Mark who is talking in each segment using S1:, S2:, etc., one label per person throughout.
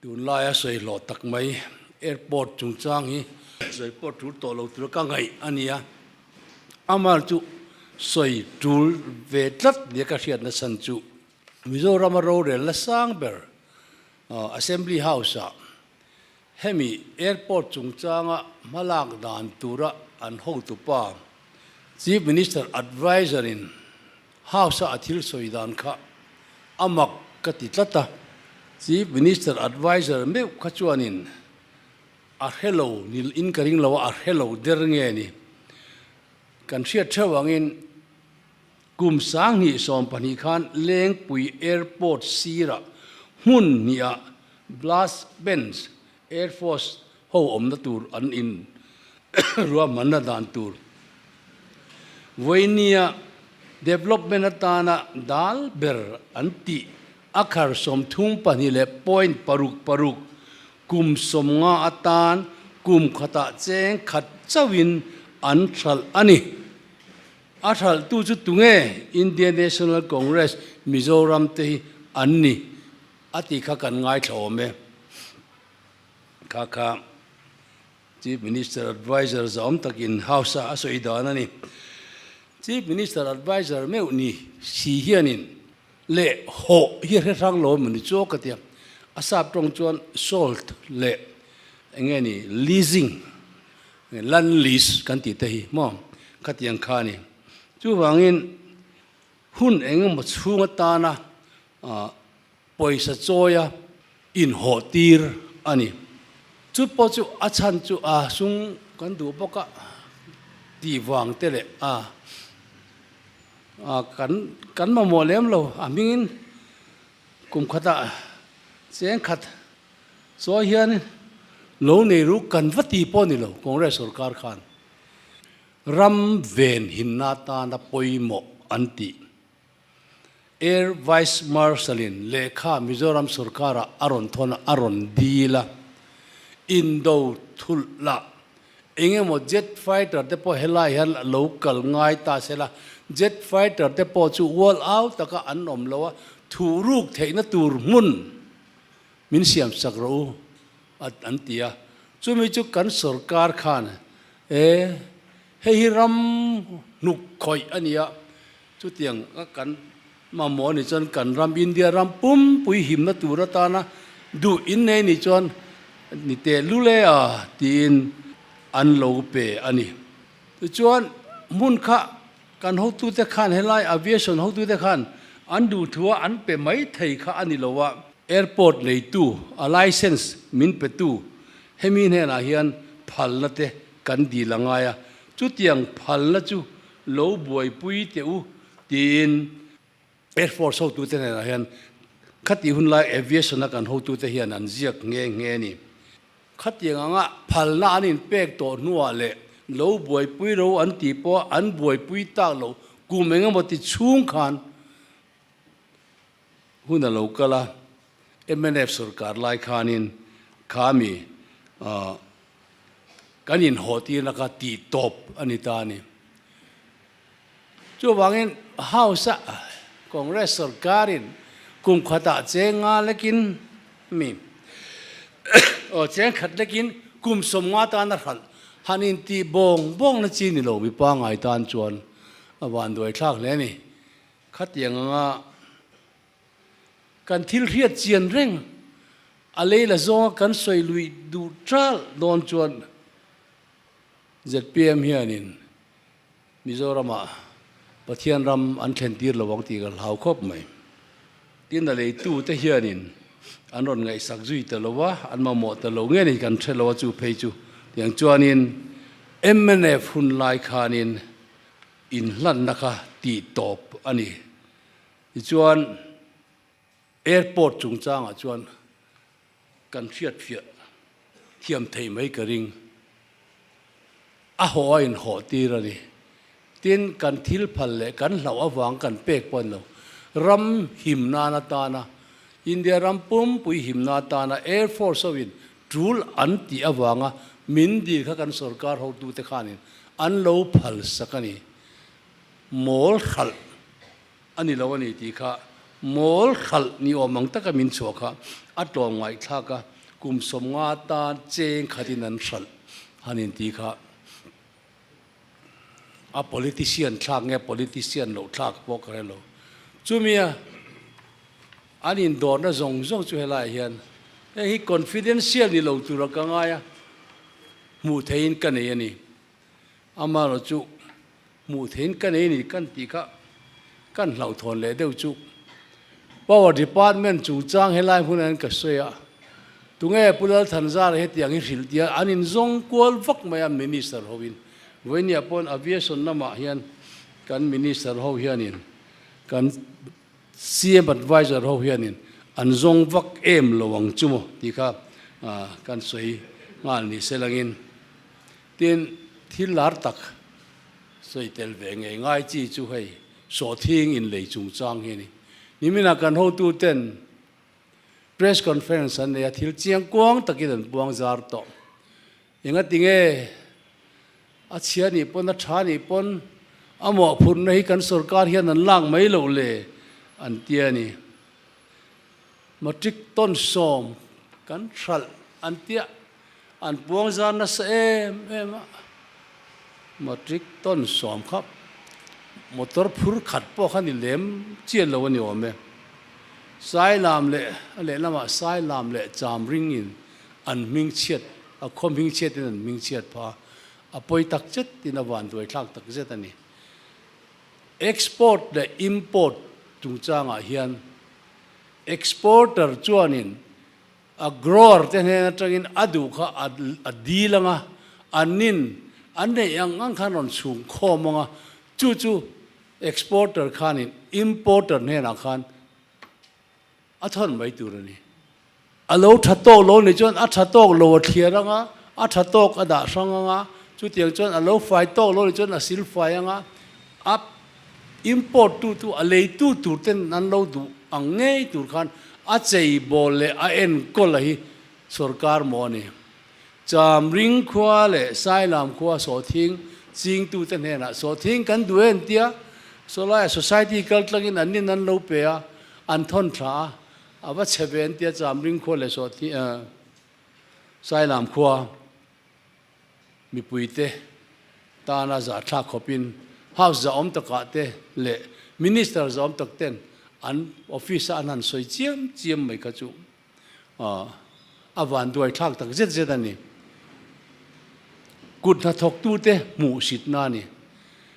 S1: Tunlaia sawi hlawh tak mai airport chungchang hi sawi pawh tul tawh lo tura ka ngaih a nia. Amah chu sawi tul ve tlat nia ka hriat nachhan chu Mizorama rorel la sang ber Assembly House-ah hemi airport chungchanga hmalak dan tura an hotupa Chief Minister Adviser-in House-a a thil sawi dan kha a mak ka ti tlat a. Chief Minister Adviser meuh kha chuanin a hre lo nil in ka ring lo a, a hre lo der nge ni? Kan hriat theuh angin kum 2020 khan Lengpui Airport sirah hmun hniha Blast Bench Air Force ho awmna tur an in ruahmanna dan tur Vawinia development atana dal ber an tih a khar 32 leh point paruk paruk kum 50 atan kum khatah cheng khat chauhin an hralh a ni. A hralhtu chu tunge Indian National Congress Mizoram te hi an ni a tih kha kan ngaithla awm e. Kha kha Chief Minister Adviser zawm takin House-a a sawi dan a ni. Chief Minister Adviser meuh ni si hianin leh hawh hi a hre hrang lo emaw ni chu ka ti a. A sap tawng chuan sold leh eng nge ni leasing, land lease kan tih te hi maw khatiang kha a ni. Chuvangin hun eng emaw chhung atana Pawisa chawia inhawh tir a ni. Chu pawh chu a chhan chu a sung kan duh bawk a tih vang te leh a kan kan mamawh lem lo a hmingin kum khatah cheng khat chawi hian lo nei ru kan va ti pawh a ni lo Congress sorkar khan ram ven hinna atana pawimawh an tih. Air Vice Marshal-in lehkha Mizoram sorkara a rawn thawn a, a rawn dil a. Indo thulh lah eng emaw jet fighter te pawh helai hian a lo kal ngai ta se la, jet fighter te pawh chu ual au taka an awm lo a, thuh ruk theihna tur hmun min siam sak rawh u an ti a. Chumi chu kan sorkar khan e hei hi ram hnuk khawih a ni a, Chutiang a kan mamawh anih chuan kan ram India ram pumpui himna tur atana duh innei nih chuan ni teh lul e a tiin an lo pe a ni. Tichuan hmun kha kan hotute khan helai aviation hotute khan an duhthua an pe mai thei kha a ni lo a, airport neitu a license min petu hemi hnenah hian phalna te kan dil a ngai a, chutiang phalna chu lo buaipui teh u tiin Air Force hotute hnenah hian khati hun lai aviation a kan hotute hian an ziak nghe nghe a ni. Khatiang anga phalna an inpek tawh hnuah leh lo buaipui ro an tih pawh an buaipui tak loh kum engemaw ti chhung khan hun a lo kal a, mnf sorkar lai khanin kha mi kan inhawhtirna kha tih tawp a ni ta a ni. Chuvangin House-a Congress sorkarin kum khatah cheng nga lekin mi aw cheng khat lekin kum 50 tan a hralh han intih bawng bawng na chi ni lo mi pangngai tan chuan a vanduai thlak hle a ni. Khatiang anga kan thil hriat chian reng a lei la zawnga kan sawi lui duh ṭalh dawn chuan zpm hianin Mizoramah Pathian ram an thlen tir lo ang tih ka hlau khawp mai. Tin, a leitute hianin an rawn ngaihsak zui ta lo a, an mamawh ta lo nge ni kan hre lo a chu phei chu. Tiang chuanin mnf hun lai khanin inhlanna kha tih tawp a ni. Tichuan, airport chungchangah chuan kan hriatfiah thiam thei mai ka ring. A haw a inhawh tir a ni. Tin, kan thil phal leh kan hlauh avang kan pek pawh a ni lo. Ram him nan atana, India ram pumpui himna atana Air Force hoin tul an tih avanga min dil kha kan sorkar hotute khanin an lo phal sak a ni. Mawl hralh a ni lo a ni tih kha Mawl hralh ni awm ang taka min chhuah kha a tlawm ngaihthlak a, kum 50 tan cheng khatin an hralh han inti kha a politician thlak nge politician loh thlak pawh ka hre lo. Chumia an indawrna zawng zawng chu helaiah hian heng hi confidential ni lo tura ka ngai a, hmuh theihin ka nei a ni. Amaherawh chu hmuh theihin ka nei a ni kan tih kha kan hlauhthawn leh deuh chu. Power Department chungchang helai hmunah hian ka sawi a, tunge Pu Lalthanzara hetiang hi hrilh tia an inzawng kual vak mai a Minister hoin. Vawinia pawn Aviation lamah hian kan Minister ho hianin kan CM Adviser ho hianin an zawng vak em lo ang chu maw tih kha kan sawi nghal ni se langin. Tin, thil lar tak sawi tel ve ngei ngai chi chu hei sawhthing inlei chungchang hi a ni. Niminah kan hotuten press conference an nei a, thil chiang kuang takin an puang zar tawh. Engatinge a chhia nih pawn a tha nih pawn a mawhphurhna hi kan sorkar hian an lak mai loh le an ti a ni. Matric ton 10 kan hralh an tia an puang zar nasa em em a. Matric ton 10 kha motor phur khat pawh kha ni lem chian lo a ni awm e. Sailam leh a lehlamah Sailam leh Chamring in an hming chhiat a khaw hming chhiat in an hming chhiat pha a pawi tak zet in a van duai thlak tak zet a ni. Export leh import chungchangah hian exporter chuanin a grower te hnen atangin a duh kha a dil anga annin an neih ang ang khan rawn chhung khawm anga chu chu exporter khanin importer hnenah khan A thawn mai tur a ni. A lo tha tawk lo nih chuan a tha tawk lo a thliar ang a, a tha tawk a dah hrang ang a, chutiang chuan a lo fai tawk lo nih chuan a sil fai ang a, a import tu tu a leitu tur ten an lo duh ang ngei tur khan a chei bawl leh a enkawl a hi sorkar maw a ni. Chamring khua leh Sailam khua sawhthing chingtute hnenah sawhthing kan duh e an tia, sawlaiah society kal tlangin an nin an lo pe a, an thawn thla a, a va chhe ve an tia Chamring khua leh sawhthing Sailam khua mipuite tana zahthlak khawpin House zahawm takah te leh Minister zahawm tak ten an office a an han sawi chiam chiam mai kha chu A vanduai thlak tak zet zet a ni. Kut hnathawktute hmuh sitna a ni.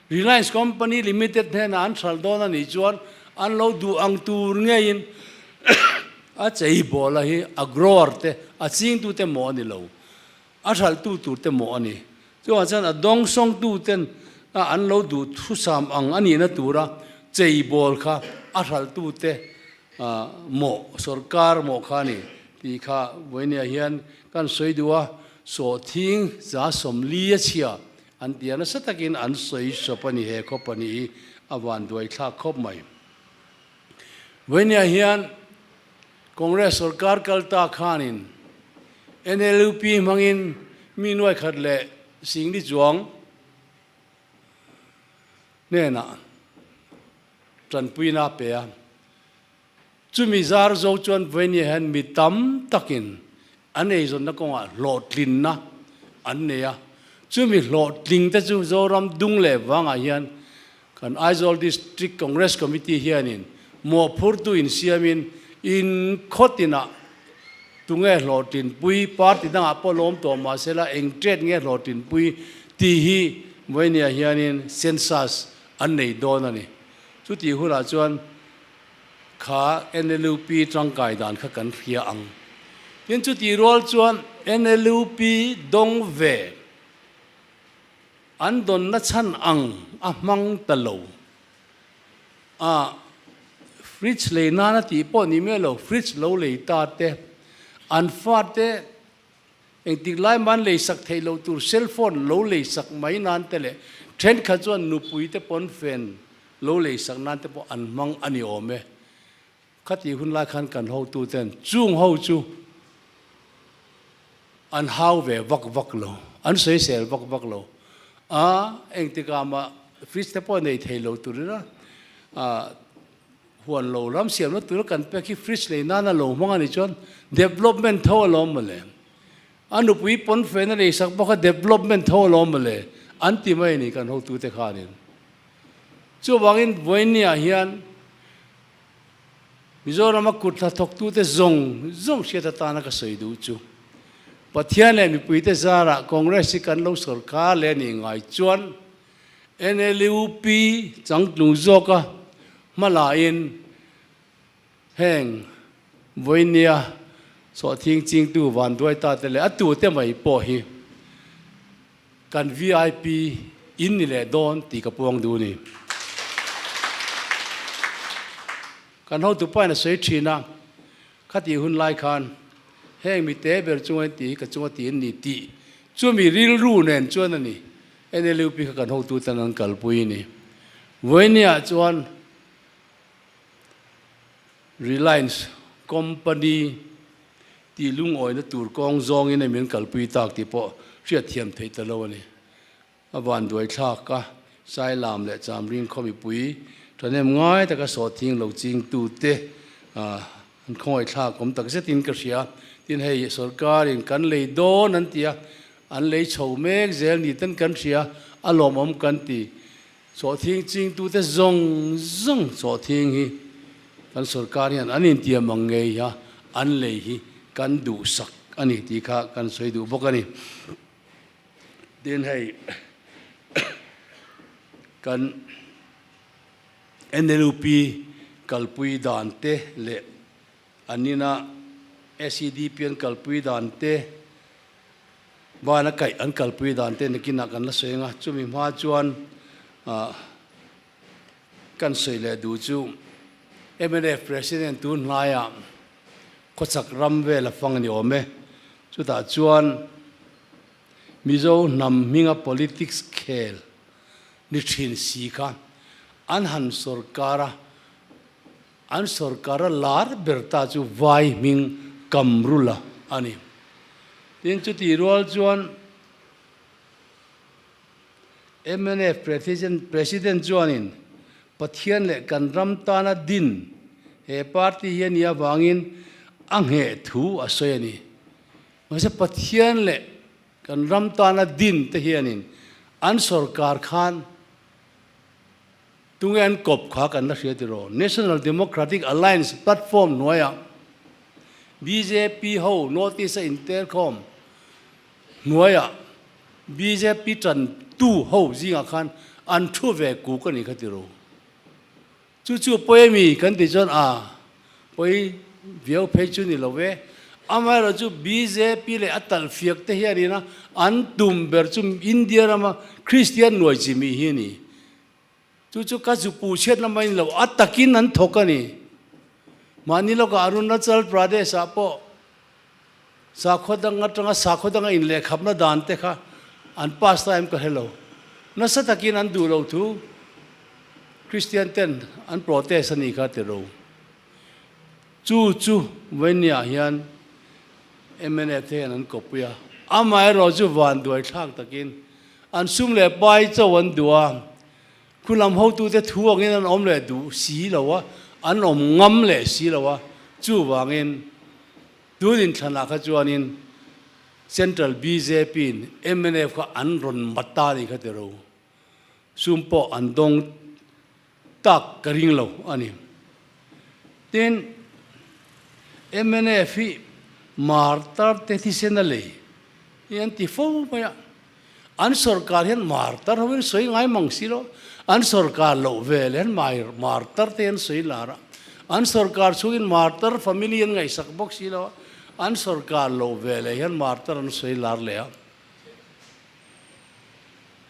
S1: Reliance Company Limited hnenah an hralh dawn a nih chuan an lo duh ang tur ngeiin a cheibawla hi a grower te, a chingtute mawh a ni lo. A hralhtu turte mawh a ni. Chuvang chuan a dawngsawngtuten an lo duh thusam ang a nihna tura cheibawl kha a hralhtute mawh, sorkar mawh kha a ni tih kha vawinia hian kan sawi duh a, sawhthing 40 a chhia an ti a, nasa takin an sawi sawp a ni he khawp a nih hi a vanduai thlak khawp mai. Vawinia hian Congress sorkar kal ta khanin NLUP hmangin mi nuai khat leh singli chuang hnenah tanpuina a pe a. Chumi zar zo chuan vawinia hian mi tam takin an eizawnna kawngah hlawhtlinna an nei a. Chumi hlawhtling te chu Zoram dung leh vangah hian Kan Aizawl District Congress Committee hianin mawhphurtu insiamin in khawtinah tunge hlawhtlinpui, party dangah pawh lawm tawh mahsela eng tet nge hlawhtlinpui tih hi vawinia hianin census an nei dawn a ni. Chutih hunah chuan kha NLUP tangkai dan kha kan hria ang. Tin, chutih rual chuan NLUP dawng ve. An dawnna chhan ang a hmang ta lo. A fridge lei nana tih pawh ni miah lo, fridge lo lei ta te, an fate engtik lai mah an lei sak theih loh tur cell phone lo lei sak mai nan te leh thenkhat chuan nupui te pawnfen lo lei sak nan te pawh an hmang a ni awm e. Khati hun lai khan kan hotu ten chung ho chu an hau ve vak vak lo, an sawisel vak vak lo a, engtikah mah fridge te pawh nei thei lo turin a Huan lo ram siamna tura kan pek hi fridge lei nana lo hmang a nih chuan development tho alawm mawle. A nupui pawn fen a leisak bawk a development tho alawm mawle an ti mai a ni kan hotute khanin. Chuvangin vawiinniah hian Mizorama kut hnathawktute zawng zawng hriat atana ka sawi duh chu Pathian leh mipuite zarah Congress hi kan lo sawrkar leh a nih ngai chuan NLUP changtlung zawka hmalain heng vawinia sawhthing chingtu vanduai ta te leh a tute mai pawh hi kan vip in ni leh dawn tih ka puang duh a ni. Kan hotu pain a sawi thin a, khatih hun lai khan heng mi te ber chunga in tih hi ka chunga tih an ni tih chumi rilru nen chuan a ni. NLUP kha kan hotu tan an kalpui a ni. Vawinia chuan Reliance Company tih lungawina tur kawng zawngin a min kalpui tak tih pawh hriatthiam theih ta lo a ni. A vanduai thlak a, Sailam leh Chamring khaw mipui ṭhahnem ngai taka sawhthing lo chingtute an khawngaih thlak awm tak zetin ka hria. Tin hei sorkarin kan lei dawn an ti a, An lei chho mek zel ni ten kan hria, a lawmawm kan ti. Sawhthing chingtute zawng zawng sawhthing hi kan sorkar hian an intiam ang ngei a, an lei hi kan duhsak a ni tih kha kan sawi duh bawk a ni. Tin hei kan NLUP kalpui dan te leh an ina SEDP an kalpui dan te, Van a kaih an kalpui dan te nakinah kan la sawi ang a, chumi hma chuan kan sawi leh duh chu mnf President tun hnaiah khawchhak ram vel a fang a ni awm e. Chutah chuan Mizo hnam hminga politics khel ni thin si kha an han sawrkar a, An sawrkara lar ber ta chu vai hming Kamrula a ni. Tin, chutih rual chuan mnf President chuanin Pathian leh kan ram tana din he party hi a nih avangin a ngheh thu a sawi a ni. Mahse Pathian leh kan ram tana din te hianin an sawrkar khan Tunge an kawp kha kan la hria tiraw? National Democratic Alliance platform hnuaiah bjp ho notice a interkhawm hnuaiah bjp tantu ho zingah khan an thu ve kuk a nih kha tiraw? Chu chu pawi ami kan tih chuan a pawi viau phei chu ni lo ve. Amaherawhchu bjp leh a talhfiak te hianina an tum ber chu India rama Kristian nuai chi mi hi a ni. Chu chu ka zupu chhiatna mai ni lo, a takin an thawk a ni. Mahni lawkah Arunachal Pradesh-ah pawh sakhaw dang atanga sakhaw danga inlehkhapna dan te kha an pass ta em ka hre lo. Nasa takin an duh lo thu Christian ten an protest a nih kha ti ro. Chu chu Vainia hian mnf te hian an kawppui a, amaherawh chu vanduai thlak takin An sum leh pai cho an duh a, khu lam hotute thu angin an awm leh duh si lo a, an awm ngam leh si lo a, chuvangin tun inthlanah kha chuanin Central BJP-in mnf kha an rawn mat ta a nih kha ti ro, sum pawh an dawng tak ka ring lo a ni. Tin, mnf hi martar te thisen a lei hi an ti fo mai a. An sorkar hian martar ho in sawi ngai mang si lo. An sorkar loh vel hian martar te an sawi lar a. An sorkar chhungin martar family an ngaihsak bawk si lo a. An sorkar loh veleh hian martar an sawi lar leh a.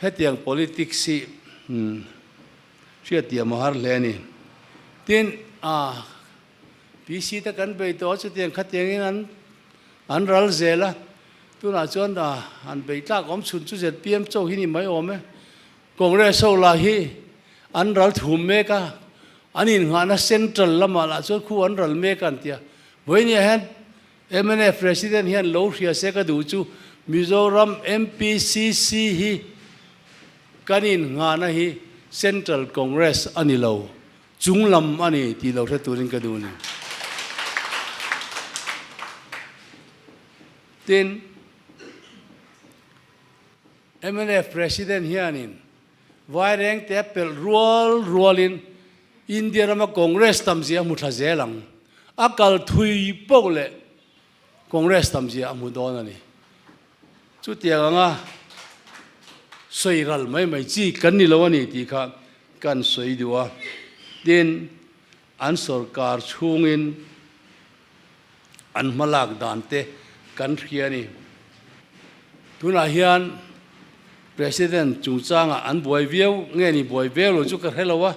S1: Hetiang politics hi hriattiam a har hle a ni. Tin, PC te kan bei tawh a, chutiang khatiangin an an ral zel a, tunah chuan an bei tlak awm chhun chu zpm chaw hi ni mai awm e. Congress ho lah hi an ral thum mek a, an innghahna central lamah lah chuan khu an ral mek a an ti a. Vawinia hian mnf President hian lo hria se ka duh chu Mizoram MPCC hi kan innghahna hi Central Congress a ni lo. chunglam a ni tih lo hre turin ka duh a ni. Tin, mnf President hianin Vairengte a pelh rual rualin India rama Congress tam zia a hmu thla zel ang. A kal thui poh leh Congress tam zia a hmu dawn a ni. Chutiang anga sawi ral mai mai chi kan ni lo a ni tih kha kan sawi duh a. Tin, an sorkar chhungin an hmalak dan te kan hria a ni. Tunah hian President chungchangah an buai viau nge ni buai viau lo chu ka hre lo a,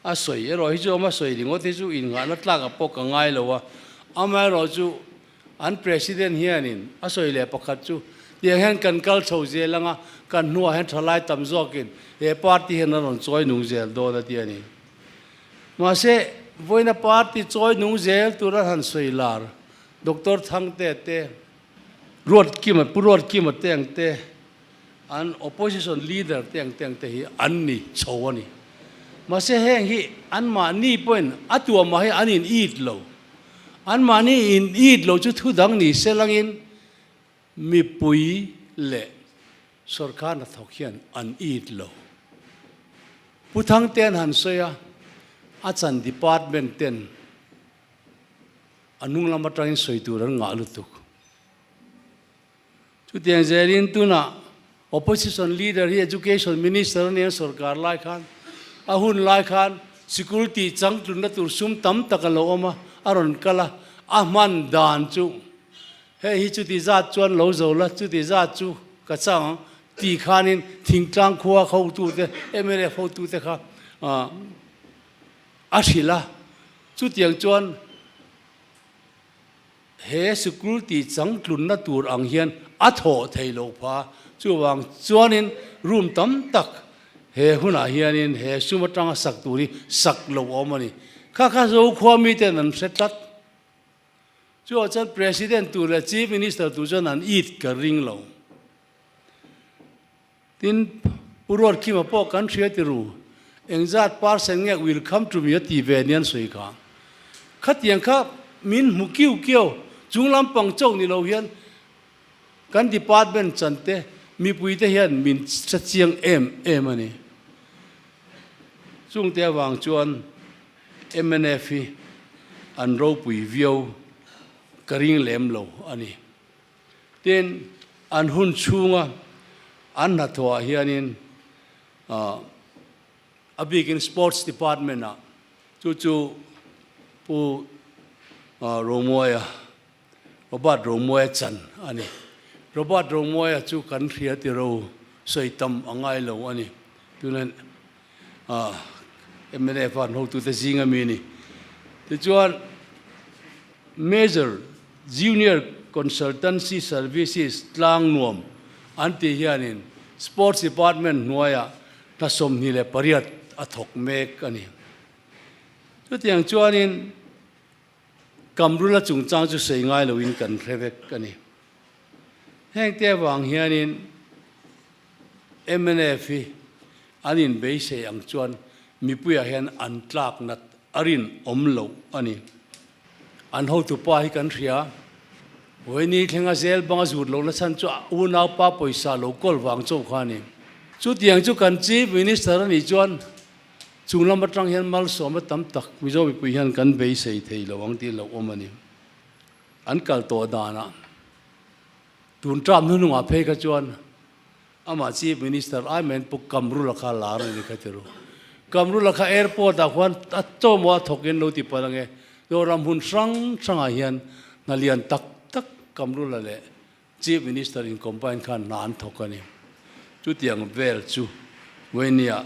S1: a sawi erawh hi chu awm a sawi ringawt hi chu innghahna tlakah pawh ka ngai lo a, amaherawh chu an President hianin a sawi leh pakhat chu tiang hian kan kal chho zel anga kan hnuah hian thalai tam zawkin he party hian a rawn chawi nung zel dawn a ti a ni. Mahse, vawiina party chawi nung zel tura han sawi lar Doctor Thangte te, Ruatkima, Pu Ruatkima te ang te, an opposition leader te ang te ang te hi an ni chho a ni. Mahse heng hi anmahni pawhin a tuamah hi an in it lo. Anmahni in it lo chu thu dang ni se langin mipui leh sorkar hnathawk hian an it lo. Pu Thangte an han sawi a, a chan department ten a hnung lam atangin sawi tur an ngah lutuk. Chutiang zelin tunah Opposition Leader hi Education Minister a nia sorkar lai khan a hun lai khan sikul tih changtlunna tur sum tam tak a lo awm a, a rawn kal a, a hman dan chu hei hi chuti zat chuan lo zo la, chuti zat chu ka chang ang tih khanin thingtlang khua hotute mla hotute kha a hrilh a, chutiang chuan He sikul tih changtlunna tur ang hian a thawh thei lo pha. Chuvang chuanin room tam tak he hunah hianin he sum atanga sak tur hi sak lo awm a ni. Kha kha Zokhua miten an hre tlat. Chuvang chuan President tur leh Chief Minister tur chuan an it ka ring lo. Tin, Pu Ruatkima pawh kan hria ti ru, engzat percent nge will come to me a ti ve nia an sawi kha. Khatiang kha min hmu kiu kiau, chung lampang chauh ni lo hian kan department chan te, mipui te hian min hre chiang em em a ni. Chungte avang chuan mnf hi an ropui viau ka ring lem lo a ni. Tin, an hun chhunga an hnathawhah hianin a bikin Sports Department-ah chu chu Pu Romuaia, Robert Romuaia chan a ni. Robert Romuaia chu kan hria tiro sawi tam a ngai lo a ni. Tuna mla fan hotute zinga mi a ni. Tichuan, Major Junior Consultancy Services tlang nuam an tih hianin Sports Department hnuaiah hna 28 a thawk mek a ni. Chutiang chuanin Kamrula chungchang chu sawi ngai loin kan hre vek a ni. Hengte avang hianin mnf hi an inbeisei ang chuan mipuiah hian an tlak nat a rinawm loh a ni. An hotupa hi kan hria. Vawiini thlenga zel banga zut lohna chhan chu a unaupa pawisa lo kawl vang chauh kha a ni. Chutiang chu kan Chief Minister a nih chuan chung lam atang hian malsawmna tam tak Mizo mipui hian kan beisei thei lo ang tih lo awm a ni. An kal tawh danah tun term hnuhnungah phei kha chuan Amah Chief Minister ai main Pu Kamrula kha lar a ni kha ti ru. Kamrula kha airport ah khuan a chaw maw a thawk in lo ti palh ange. Zoram hmun hrang hrangah hian hna lian tak tak Kamrula leh Chief Minister in combine khan hna an thawk a ni. Chutiang vel chu Vawini-ah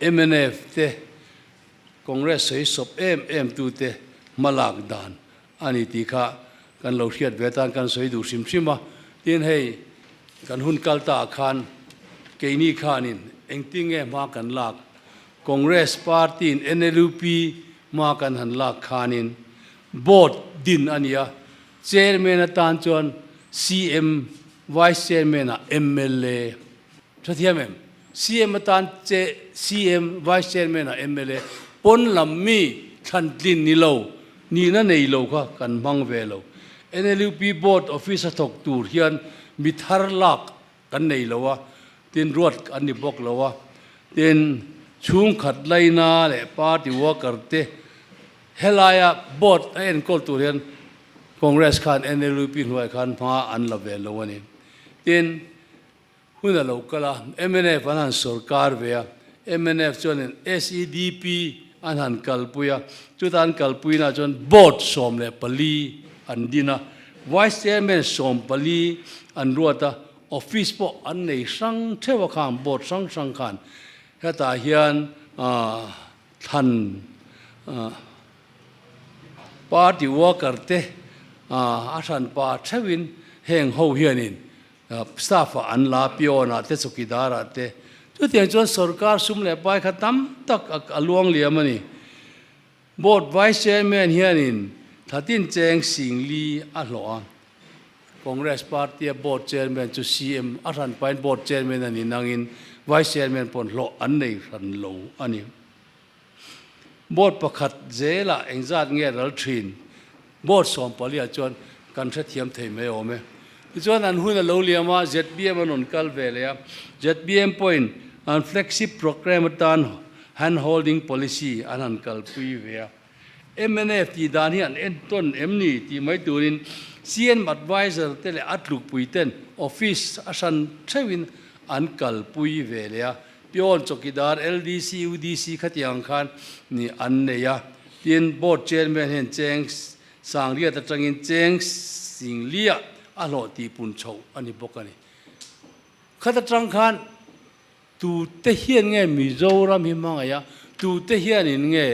S1: mnf te Congress sawi sawp em em tute hmalak dan a ni tih kha kan lo hriat ve atan kan sawi duh hrim hrim a. Tin, hei kan hun kal ta ah khan keini khanin engtin nge hma kan lak, Congress party in NLUP hma kan han lak khanin board din a ni a, chairman atan chuan CM, vice chairman ah mla, tha thiam em? CM atan che CM, vice chairman ah mla. Pawn lam mi thlan tlin ni lo, nihna nei lo kha kan hmang ve lo. NLUP Board Office a thawk tur hian mi thar lak kan nei lo a, tin ruat an ni bawk lo a, tin chhungkhat laina leh party worker te helaia Board a enkawl tur hian Congress khan NLUP hnuaiah khan hma an la ve lo a ni. Tin. Hun a lo kal a, mnf an han sawrkar ve a, mnf chuanin SEDP an han kalpui a, chuta an kalpuinaah chuan Board 14 an din a, Vice Chairman 14 an ruat a, Office pawh an nei hrang theuh a khang Board hrang hrang khan hetah hian thlan Party worker te a hranpa theuhin heng ho hianin Staff ah an la, peon ah te, chawkidar ah te. Chutiang chuan sorkar sum leh pai kha tam tak a luang liam a ni. Board Vice Chairman hianin thatin cheng sing li a hlawh a. Congress Party a Board Chairman chu CM a hran pahin Board Chairman a ni nangin Vice Chairman pawn hlawh an nei hran lo a ni. Board pakhat zelah engzat nge ral thin? Board sawmpaliah chuan kan hrethiam thei mai awm e. Tichuan an hun a lo liam a, ZBM an rawn kal ve leh a. ZBM pawhin an flagship programme atan hand holding policy an han kalpui ve a. Mnf tih dan hi an entawn em ni tih mai turin CM adviser te leh a tlukpui ten office a hran theuhin an kalpui ve leh a. Peon chawkidar LDC, UDC khatiang khan ni an nei a, tin Board Chairman hian cheng sangriat atangin cheng singlia a hlawh tih pun chhoh a ni bawk a ni. Khat atang khan tute hian nge Mizoram hi hmangaih a, tute hianin nge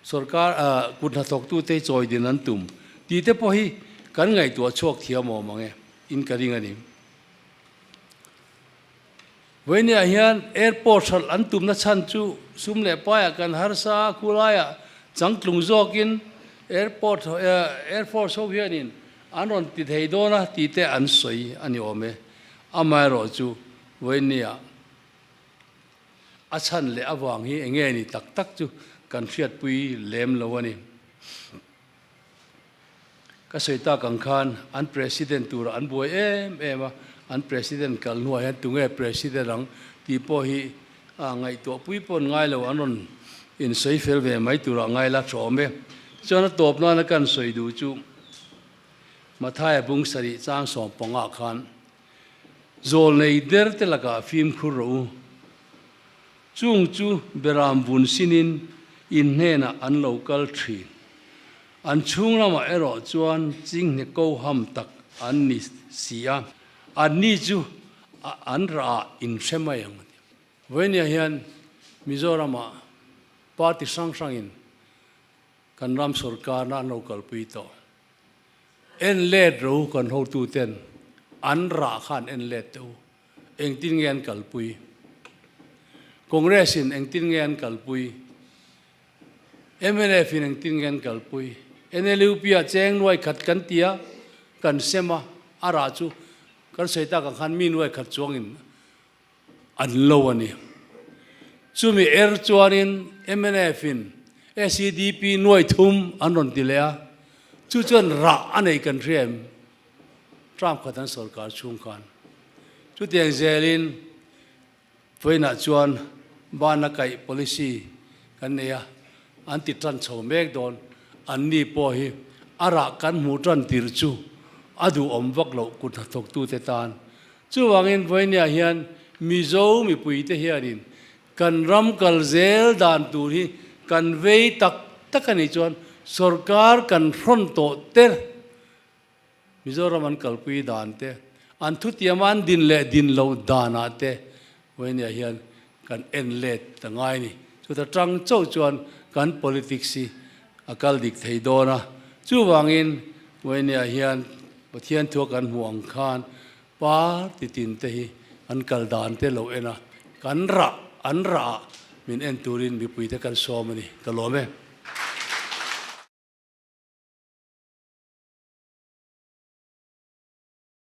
S1: sorkar kut hnathawktute hi chawi din an tum tih te pawh hi kan ngaihtuah chhuak thiam awm ang e, in ka ring a ni. Vawinia hian airport hralh an tumna chhan chu sum leh paiah kan harsa a, khulaiah changtlung zawkin airport air force ho hianin an rawn ti thei dawn a tih te an sawi a ni awm e. Amaherawh chu vawinia a chhan leh avang hi enge ni tak tak chu kan hriatpui lem lo a ni. Ka sawi tak ang khan an President turah an buai em em a, an President kal hnuah hian tunge President ang tih pawh hi ngaihtuah pui pawn ngai lo, an rawn insawi fel ve mai turah ngai la tha awm e. Tichuan a tawp nana kan sawi duh chu Mathaia bung sarih chang 15 khan Zawlnei der te lakah fimkhur rawh u, Chung chu beram vun sinin in hnenah an lo kal thin. An chhung lamah erawh chuan chinghne ko ham tak an ni si a, anni chu an rah in hre mai ang a ti. Vawinia hian Mizoramah party hrang hrangin kan ram sorkarna an lo kalpui tawh. En let ro kan hotuten an rah khan en let teh u. Engtin nge an kalpui? Congress in engtin nge an kalpui? Mnf in engtin nge an kalpui? NLUP ah cheng nuai khat kan ti a, kan sem a, a rah chu kan sawi tak ang khan mi nuai khat chuangin an lo a ni. Chumi er chuanin mnf in SEDP nuai thum an rawn ti leh a, chu chuan rah a nei kan hria em? Trump khat an sorkar chhung khan chutiang zelin vawiinah chuan bana kaih policy kan nei a, an ti tan chho mek dawn. Anni pawh hi a rah kan hmuh tan tir chu a duhawm vak loh kut hnathawktute tan. Chuvangin vawiiniah hian Mizo mipuite hianin kan ram kal zel dan tur hi kan vei tak tak a nih chuan sorkar kan hrawn tawh ter. Mizoram an kalpui dan te, an thutiama an din leh din loh danah te vawinia hian kan en let ta ngai a ni. Chuta tang chauh chuan kan politics hi a kal dik thei dawn a. Chuvangin vawinia hian Pathian thua kan hmuh ang khan party tin te hi an kal dan te lo en a, kan rah an rah ah min en turin mipui te kan sawm a ni. Ka lawm e.